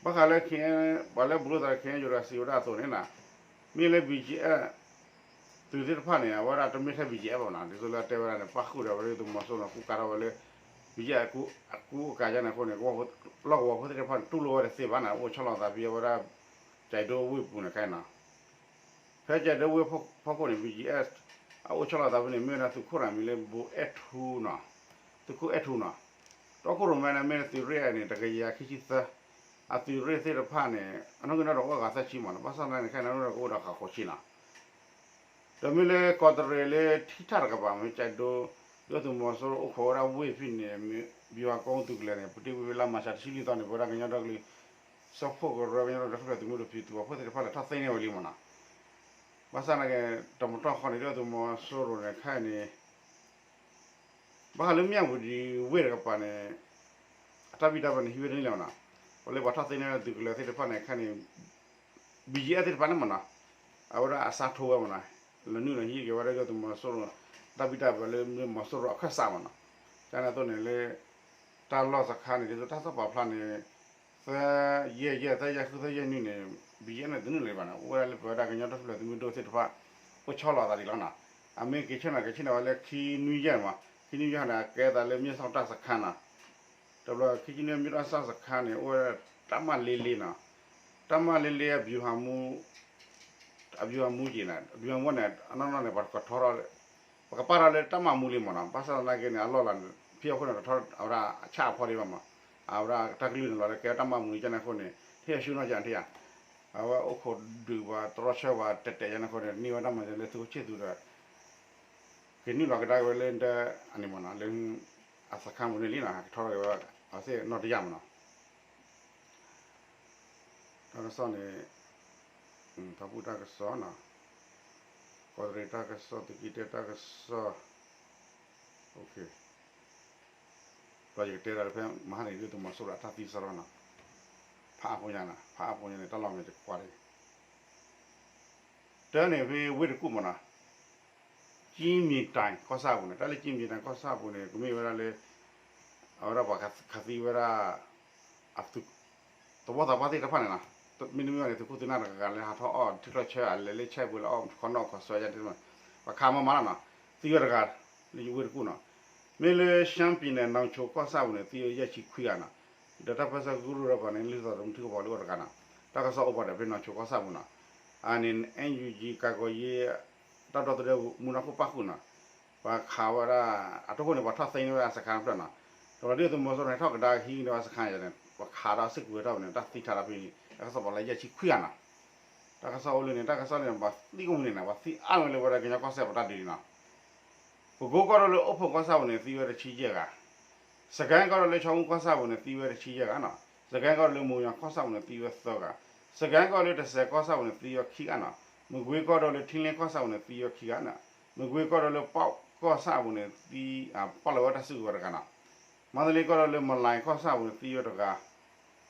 ဘၣ်ဃးလၢ ခ့ၣ်အဲၣ် ပှၤလၢဘူးလိာ်သး ခ့ၣ်အဲၣ်ယူၣ် တဂၤစံးဝဲဒၣ်အသိးန့ၣ်နီၤ မ့ၢ်လၢ ဘီၣ်ကၠံၣ်အဲၣ် သုးသ့ၣ်တဖၣ်န့ၣ် အဝဲဒၣ်တမ့ၢ်ထဲ ဘီၣ်ကၠံၣ်အဲၣ် ဘၣ်နီၤ. ဒ်သိးလၢအတဲဝဲဒၣ်န့ၣ် ပၣ်ဃုာ်ဒီးဝဲဒၣ်သုးမီၤစိရိၤန့ၣ် ကူကၤထီၣ်ဝဲလၢ ဘီၣ်ကၠံၣ်အဲၣ် အကူအကၤကန့ၣ်အဃိန့ၣ် လီၢ်ကဝီၤဖိသ့ၣ်တဖၣ်န့ၣ် တူၢ်လိာ်ဝဲတသ့ဘၣ်နီၤ. အိၣ်ဆီလီၤသးဖဲအဝဲဒၣ် ကၠဲးဒိဝ့ၢ်ပူၤန့ၣ်ခဲအံၤနီၤ. ဖဲကၠဲးဒိဝ့ၢ်ဖီခိၣ်န့ၣ် ဘီၣ်ကၠံၣ်အဲၣ် အအိၣ်ဆီလီၤသးဖဲန့ၣ် မ့ၢ်ဝဲဒၣ်သုးခိၣ်တဂၤမံၤလၢ ဘိအဲၣ်ထူနီၤ, သုးခိၣ်အဲၣ်ထူနီၤ. တီခိၣ်ရိၣ်မဲန့ၣ် မ့ၢ်သုးရ့ၣ်န့ၣ် တကယၤခံဆံသၢ, အသုးရ့ၣ်သ့ၣ်တဖၣ်န့ၣ် အနီၣ်ဂံၢ်နီၣ်ဒွးအိၣ်ဂၤသၢဆံမးနီၤ. ဘၣ်ဆၣ်သနာ်က့န့ၣ် ခဲအံၤန့ၣ် အနီၣ်ဂံၢ်နီၣ်ဒွးကအိၣ်ဒီးဃိးဆံနီၤ. ဒီးမ့ၢ်လၢကီးတရံးလၢထံထၣ်တကပၤ မ့ၢ်ကၠဲးဒိ ဒုၣ်ဒါသုးမီၤစိရိၤအိၣ်ခိးဝဲဒၣ်ဝ့ၢ်ဖဲန့ၣ် မ့ၢ်ဘံၣ်ဝါကိၣ်သုးကလၢၤန့ၣ် ပူၤတ့ၢ်ကွံာ်ဖဲလါမၢ်ၡးတဆံလွံၢ်သီန့ၣ် ပဝဲဒၣ်ကညီဒီကလုာ် စၢဖှိၣ်ကရၢ ကညီဒီကလုာ်သုးမုၢ်ဒိၣ်ဖံးသူၣ်ဘီၣ်ဖိသ့ၣ်တဖၣ်လဲၤထီၣ်သ့န့ၢ်ဝဲလံမးနီၤ. ဘၣ်ဆၣ်သနာ်က့ တမတီၢ်ဃီန့ၣ် ဒုၣ်ဒါသုးမီၤစိရိၤန့ၣ် ခဲအံၤန့ၣ် ဘၣ်ဃးလၢမၠၣ်ဝတံၤဝ့ၢ်တကပၤန့ၣ် အတၢ်ဘံၣ်တၢ်ဘၢန့ၣ် ဟံးဝဲတန့ၢ်လၢၤမးနီၤ. ပှၤလၢပှၤထီၣ်သ့န့ၢ်သုးကလၢၤသ့ၣ်တဖၣ်န့ၣ် ခဲအံၤန့ၣ် ဘံၣ်ကၠံၣ်အဲၣ်သ့ၣ်တဖၣ်န့ၣ်မးနီၤ အဝဲဒၣ်အစးထီၣ်ဝဲမးနီၤ လၢနုာ်လီၤဟံးက့ၤဝဲဒၣ်ဒုၣ်ဒါသုးမီၤစိရိၤ တၢ်ဘံၣ်တၢ်ဘၢလၢမီၤစိရိၤအခၢၣ်စးမးနီၤ. ကန့ၣ်အသိးန့ၣ်လၢ တၢ်လီၢ်စခါန့ၣ် ဒ်သိးတၢ်ကစီၣ်ပာ်ဖျါန့ၣ် သၢယဲၢ်ယဲၢ် သၢယဲၢ်ဃု သၢယဲၢ်နွံန့ၣ် ဘံၣ်ကၠံၣ်အဲၣ်န့ၣ်တနုာ်လၢၤဘၣ်န့ၣ် အိၣ်ဝဲဒၣ်လၢပဝဲဒၣ်ကညီတၢ်ထူၣ်ဖျဲးသုးမုၢ်ဒိၣ်သ့ၣ်တဖၣ် အိၣ်ဆီလီၤအသးဒံးလီၤနီၤ. အမ့ၢ်က့ၤဆ့ၣ်နီၤ က့ၤဆ့ၣ်နီၤဝဲလၢခံနွံယဲၢ်မး ခံနွံယဲၢ်န့ၣ် အကဲသးလၢမ့ၢ်စီၣ်တၢ်စခါနီၤ. တဘျီခံဆံနွံမ့ၢ်စီၣ်တၢ်စခါန့ၣ် အိၣ်ဝဲဒၣ် တပ်မလေးလေးနီၤ. တပ်မလေးလေးအဗျူဟာမှူး အဘျုးအမူက့ၤန့ၣ် အဘျုးအမူန့ၣ် အနီၢ်နီၢ်န့ၣ် ပှၤကထီထီၣ် ပကပာ်ထီၣ်လၢတၢ်မၤမူလံမ့ၢ်နီၤ, ဘၣ်ဆၣ်သနာ်က့န့ၣ် အလီၢ်လၤန့ၣ် ဖဲအဃိန့ၣ် ကထီအဝဲဒၣ်အဆၣ်အဖီဒံးဘၣ်မး, အဝဲဒၣ်တၢ်ကလုၢ်န့ၣ်လီၤလၢကဲတၢ်မၤမူလံကန့ၣ်အဃိန့ၣ် ဟ့ၣ်အဆူၣ်နီၢ်ကန့ၣ်ထံၣ်ဧါ, အဝဲအိၣ်ခိးဒုးပှၤတြီဆၢပှၤတဲာ်တဲာ်ကန့ၣ်အဃိန့ၣ် န့ၢ်ဝဲတၢ်မၤစၢၤလၢသုးခိၣ်ဆ့ၣ်သူဒီး ကနုာ်လီၤကဒါဝဲလၢဒၢအန့ၣ်မ့ၢ်နီၤ လၢ အစခါပူၤန့ၣ်လံနီၤ ကထီထီၣ်က့ၤဝဲ အဝဲသ့ၣ်နီၢ်တယၢ်မ့ၢ်နီၤ တၢ်ကစီၣ်န့ၣ် ဖၣ်ပူၣ်တၢ်ကစီၣ်နီၤ, ကီးတရံးတၢ်ကစီၣ် သုးက့တၢတၢ်ကစီၣ်, ဒီးယကတဲဒၣ်လၢဖဲမဟါန့ၣ် ဒုၣ်ဒါသုးမီၤစိရိၤအတၢ်သံစရီနီၤ, ဖးအါဖိညါနီၤ ဖးအါဖိညါန့ၣ် တၢ်လီၢ်မ့ၢ်တကွၢ်တဂ့ၤ တၢ်န့ၣ်ဖဲဝ့ၢ်တကူၣ်မ့ၢ်နီၤ ကၠံမံၤတၢ်ကီၢ်ဆၣ်ပူၤန့ၣ် တၢ်လၢကၠံမံၤတၢ်ကီၢ်ဆၣ်ပူၤန့ၣ် ကမ့ၢ်ဝဲဒၣ်လၢ အဝဲဒၣ်ပှၤခးသံဝဲဒၣ် အသုး သဝီသးပှၢ်သ့ၣ်တဖၣ်န့ၣ်နီၤ, မ့တမ့ၢ်ဘၣ်န့ၣ် သုးခိၣ်သုးနၢ်တဂၤဂၤလၢဟးထီၣ်အီၣ်ထံချီၣ်ဆၢအလဲၤလၢဆဲးပူၤလၢအီၣ်ခီနီၣ်ခီဆွဲယါ ပှၤခးမးမးလီၤနီၤ, သံဝဲတဂၤ လၢဝ့ၢ်တကူၣ်နီၤ, မ့ၢ်လၢ ရှမ်းပြည်နယ် နောင်ချိုကီၢ်ဆၣ်ပူၤန့ၣ် သံဝဲယဲၢ်ဆံခွံဂၤနီၤ, ဒီးတၢ်ပၢၢ်ဆၢကရူၢ်ဒီးပှၤန့ၣ် လုၢ်သီၣ်တမုၢ်ထံကပီၤလၢအိၣ်တဂၤနီၤ, တၢ်ကစီၣ်အိၣ်ပှၤဒီးဖဲ နောင်ချိုကီၢ်ဆၣ်ပူၤနီၤ, အန့ၣ် NUG ကၤကီၤယ့ တၢ်ဒီသဒၢမူနီၢ်ခိၣ်ပၣ်ဃုာ်နီၤ, ပှၤခးဝဲဒၣ် အတဃိန့ၣ် ပှၤထီၣ်သ့န့ၢ်ဝဲဒၣ်စခါတဖျၢၣ်နီၤ, ဒီးဒုၣ်ဒါသုးမီၤစိရိၤန့ၣ် ထီၣ်ကဒါဟံးန့ၢ်ဝဲစခါန့ၣ် ပှၤခးဒီးစ့ၢ်ကီးဝဲထီၣ်န့ၣ် တၢ်သံထီၣ်ဒီးဖဲန့ၣ် တၢ်ကစီၣ်ပှၤလၢယဲၢ်ဆံခွံဂၤနီၤ, တၢ်ကစီၣ်အိၣ်လၢန့ၣ် တၢ်ကစီၣ်န့ၣ် ပှၤသံကမူန့ၣ်နီၤ ပှၤသံအါမးလၢဝဲဒၣ်ကညီကီၢ်စဲၣ်ပတၢ်ဒုးန့ၣ်နီၤ ပကိကီၢ်ဒိၣ်လၢအိၣ်ဖှိၣ်ကီၢ်ဆၣ်ပူၤန့ၣ် သံဝဲတဆံယဲၢ်ဂၤ, စကဲကီၢ်ဒိၣ်လၢခၠီမူကီၢ်ဆၣ်ပူၤန့ၣ် သံဝဲတဆံယဲၢ်ဂၤနီၤ, စကဲကီၢ်ဒိၣ်လၢမိၤယွၤကီၢ်ဆၣ်ပူၤန့ၣ် သံဝဲသၢဂၤ, စကဲကီၢ်ဒိၣ်လၢတစဲးကီၢ်ဆၣ်ပူၤန့ၣ် သံဝဲခံဂၤနီၤ, မကွ့ကီၢ်ဒိၣ်လၢထံလ့ကီၢ်ဆၣ်ပူၤန့ၣ် သံဝဲခံဂၤနီၤ, မကွ့ကီၢ်ဒိၣ်လၢပီၣ်ကီၢ်ဆၣ်ပူၤန့ၣ် သံ ပီၣ်လီၤဝဲတၢ်စုကဝဲၤတဂၤနီၤ, မါတလ့ကီၢ်ဒိၣ်လၢမလၤကီၢ်ဆၣ်ပူၤန့ၣ် သံဝဲတဂၤ,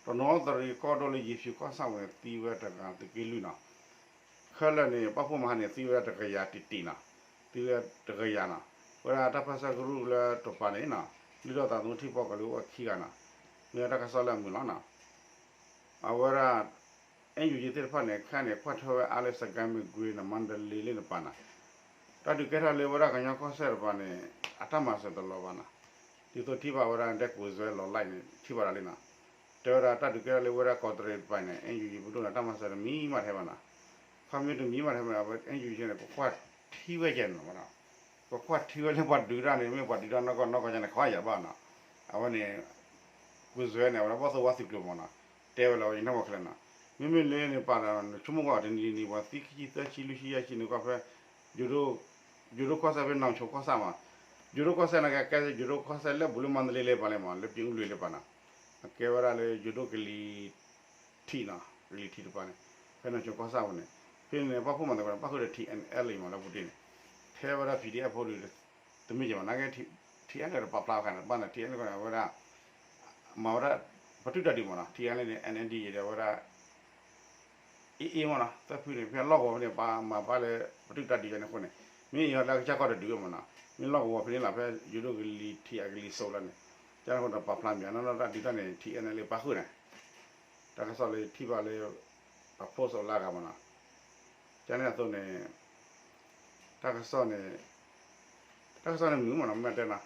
တနီသရံၣ်ကီၢ်ဒိၣ်လၢယ့ၤဖၠူၤကီၢ်ဆၣ်ပူၤန့ၣ် သံဝဲတဂၤ သုးက့လွံၢ်နီၤ ခဲလၢာ်န့ၣ် ပာ်ဖှိၣ်မဟါန့ၣ် သံဝဲဒၣ်တကယၤတံၢ်တံၢ်နီၤ, သံဝဲတကယၤနီၤ, ဝဲဒၣ်တၢ်ပၢၢ်ဆၢကရူၢ်လၢတပၤန့ၣ်နီၤ, လုၢ်ထီၣ်သးသမူထံကပီၤကလုာ်အိၣ်ဝဲခံဂၤနီၤ, မ့ၢ်ဝဲတၢ်ကစီၣ်လၢအမုာ်လီၤနီၤ, အဝဲဒၣ် NUG သ့ၣ်တဖၣ်န့ၣ် ခဲန့ၣ် ကွၢ်ထွဲဝဲအါလၢစကဲ မကွ့နီၤ မါတလ့လၢတပၤနီၤ, တၢ်ဒုးကဲထီၣ်လၢဝဲဒၣ်ကညီကီၢ်စဲၣ်တပၤန့ၣ် အတၢ်မၤစၢၤတလီၤဘၣ်နီၤ, ဒ်သိးထံၣ်ဘၣ်ဝဲဒၣ်ဒဲကိးစွဲလီၤလၢ်န့ၣ် ထံၣ်ဘၣ်ဒီးလံနီၤ တဲဝဲဒၣ်တၢ်ဒုးကဲထီၣ်လၢဝဲဒၣ်ကီးတရံးတပၤန့ၣ် NUG ပဒိၣ်န့ၣ် တၢ်မၤစၢၤတမံၤမးတဟဲဘၣ်နီၤ, ခီမ့ၢ်တမံၤမးတဟဲဘၣ်န့ၣ် အဝဲ NUG န့ၣ် ကကွၢ်ထံဝဲကဲန့ၣ်မနီၤ, ကကွၢ်ထံဝဲလၢပှၤဒုးတၢ်န့ၣ် မ့ၢ်ပှၤဒုးတၢ်နီၢ်ကီၢ်နီၢ်ကီၢ်န့ၣ် ခီယၤဘၣ်နီၤ, အဝဲန့ၣ် ကိးစွဲန့ၣ် အဝဲဒၣ်ဘီၣ်သိၣ်ဝါသုးကျိၤမနီၤ, တဲဝဲလီၤဝဲယနၢ်ပှၤခဲလၢာ်နီၤ, မ့မ့ၢ်လၢန့ၣ်ပာ်ဒီး ဆိကမိၣ်ကွၢ်တနံၤနံၤပှၤသံခံဆံသၢဆံလွံၢ်ဆံယဲၢ်ဆံန့ၣ်ကွၢ်ဖဲ ယိၤဒိၣ်ကီၢ်စဲၣ်ဖဲနီၢ်ဆိကီၢ်စဲၣ်မး, ယိၤဒိၣ်ကီၢ်စဲၣ်န့ၣ်ကဲ ယိၤဒိၣ်ကီၢ်စဲၣ်လၢဘူးလၢမါတလ့လၢပၤလဲၣ်မး လၢပၠ့အူလွံၢ်လၢပၤနီၤ, အကဲဝဲဒၣ်လၢယိၤဒိၣ်ကလံၤထံးနီၤ, ကလံၤထံးတပၤန့ၣ်, ဖဲနီၢ်ဆိကီၢ်စဲၣ်ပူၤန့ၣ်, ဖဲန့ၣ် ပာ်ဖှိၣ်မၤသကိးန့ၣ် ပၣ်ဃုာ်ဒီး TNLA မးလၢပူၤတ့ၢ်န့ၣ်, ထဲဝဲဒၣ် PDF ဖိဒုး တမ့ၢ်ကဲမး နာ်က့ TNLA တပာ်ဖျါဃာ်န့ၣ် ဘၣ်န့ၣ် TNLA န့ၣ် အဝဲဒၣ် မၤဝဲဒၣ် ပတုာ်တၢ်ဒုးမးနီၤ, TNLA န့ၣ် NNDA ဒီးဝဲဒၣ် AA မးနီၤ, သၢဖုန့ၣ် ဖဲလီၢ်ကဝီၤဖဲန့ၣ် ပာ်မၤပာ်လၢ ပတုာ်တၢ်ဒုးယါန့ၣ်အဃိန့ၣ်, မ့ၢ်အံၤလၢကစၢ်ကီၢ်တဒုးဝဲမးနီၤ, မ့ၢ်လီၢ်ကဝီၤဖဲန့ၣ်လီၤ ဖဲယိၤဒိၣ်ကလံၤထံးအကလံၤစိးလီၤန့ၣ်, ကန့ၣ်အဃိဒီးပာ်ဖျါမး နီၢ်နီၢ်တၢ်ဒုးတၢ်န့ၣ် TNLA ပာ်ဃုာ်န့ၣ် တၢ်ကစီၣ်လၢထံၣ်ဘၣ်လၢ အ post အလၢအဂၤမးနီၤ, ကန့ၣ်အသိးန့ၣ် တၢ်ကစီၣ်န့ၣ် တၢ်ကစီၣ်န့ၣ်မုာ်မးနီၤ မ့ၢ်တဲနီၤ,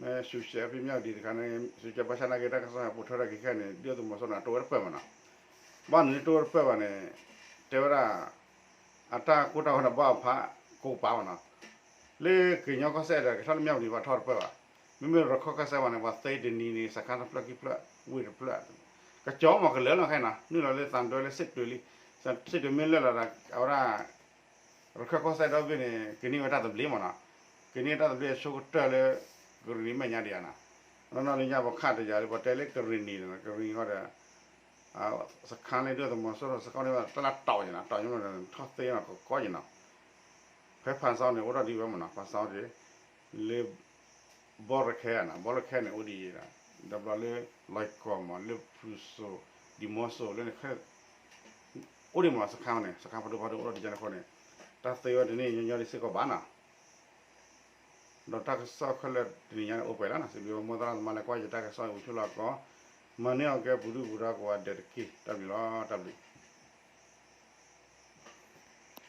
မ့ၢ် social ဖဲမၠၣ်ဝတံၤတခါန့ၣ် social ဘၣ်ဆၣ်နာ်က့ တၢ်ကစီၣ်ဟဲပိာ်ထွဲထီၣ်က့ၤခဲန့ၣ် ဒုၣ်ဒါသုးမီၤစိရိၤန့ၣ် တိၢ်ဝဲတပၢၢ်မးနီၤ, ဘၣ်မနုၤတိၢ်ဝဲတပၢၢ်ဘၣ်န့ၣ် တဲဝဲဒၣ် အတၢ်ကိၢ်တၢ်ဂီၤန့ၣ် ဘၣ်ဖးကိးပၤမးနီၤ, လၢကညီကီၢ်စဲၣ်ဒီး ကထီၣ်လၢမၠၣ်ဝတံၤဘၣ်ထီၣ်တပၢၢ်ဘၣ်, မ့မ့ၢ်ရခီၣ်ကီၢ်စဲၣ်ဘၣ်န့ၣ် ပှၤသ့တနံၤန့ၣ် စခါတဖျၢၣ်ခံဖျၢၣ် ဝ့ၢ်တဖျၢၣ်, ကကၠီမးကလၢာ်လီၤခဲနီၤ နုာ်လီၤလၢသးဒွဲလၢစ့ၣ်တွ့ၤလံ, စ့ၣ်တွ့ၤမ့ၢ်လၢာ်လီၤဒီး အဝဲဒၣ် ရခၢၣ်ကီၢ်စဲၣ်ဒီဘ့ၣ်န့ၣ် ကန့ၢ်ဝဲတၢ်သဘျ့မးနီၤ, ကန့ၢ်တၢ်သဘျ့အဆိကတၢၢ်လၢ ကရံၣ်နံၤမဲာ်ညါဒံးဧါနီၤ, နီၢ်နီၢ်လၢညါပခးတယၤလၢပှၤတဲလၢကရံၣ်နံၤန့ၣ် ကရံၣ်နံၤဃီဒီး စခါန့ၣ်ဒုၣ်ဒါသုးမီၤစိရိၤစခါန့ၣ် တၢ်လၢတီၢ်ယနီၤ တီၢ်ယနီၤ ထီၣ်သ့နီၤ ကကီယနီၤ, ဖဲဖးစီန့ၣ် အိၣ်ထီၣ်ဒံးဝဲမးနီၤ ဖးစီန့ၣ် လၢ ဘီရခဲနီၤ ဘီရခဲန့ၣ် အိၣ်ဒံးယဲဒီး ဒီးဘျီလၢ လွဲၢ်ကီၢ်မး လၢဖရူစိၤ ဒံၣ်မီစိၤလၢန့ၣ် အိၣ်ဒံးမး စခါန့ၣ် စခါဖးဒိၣ်ဖးဒိၣ်အိၣ်ထီၣ်ဒံးကန့ၣ်အဃိန့ၣ် တၢ်သ့ဝဲတန့ၢ်ညီညီဒံးစ့ၢ်ကီးဘၣ်နီၤ, ဒီးတၢ်ကစီၣ်ခဲလၢာ်တနံၤညါန့ၣ် အိၣ်ပှဲၤလီၤနီၤ စံးဘျုးမိၢ်သရၣ်သမါလၢကွၢ်ယတၢ်ကစီၣ်အံၤ အိၣ်ဆူၣ်လီၤကီး မၤန့ၢ်အီၤကဲပူၤဒုၣ်ပူၤဒါကိးဂၤဒဲးတက့ၢ် တၢ်ဘျုးလီၤ တၢ်ဘျုး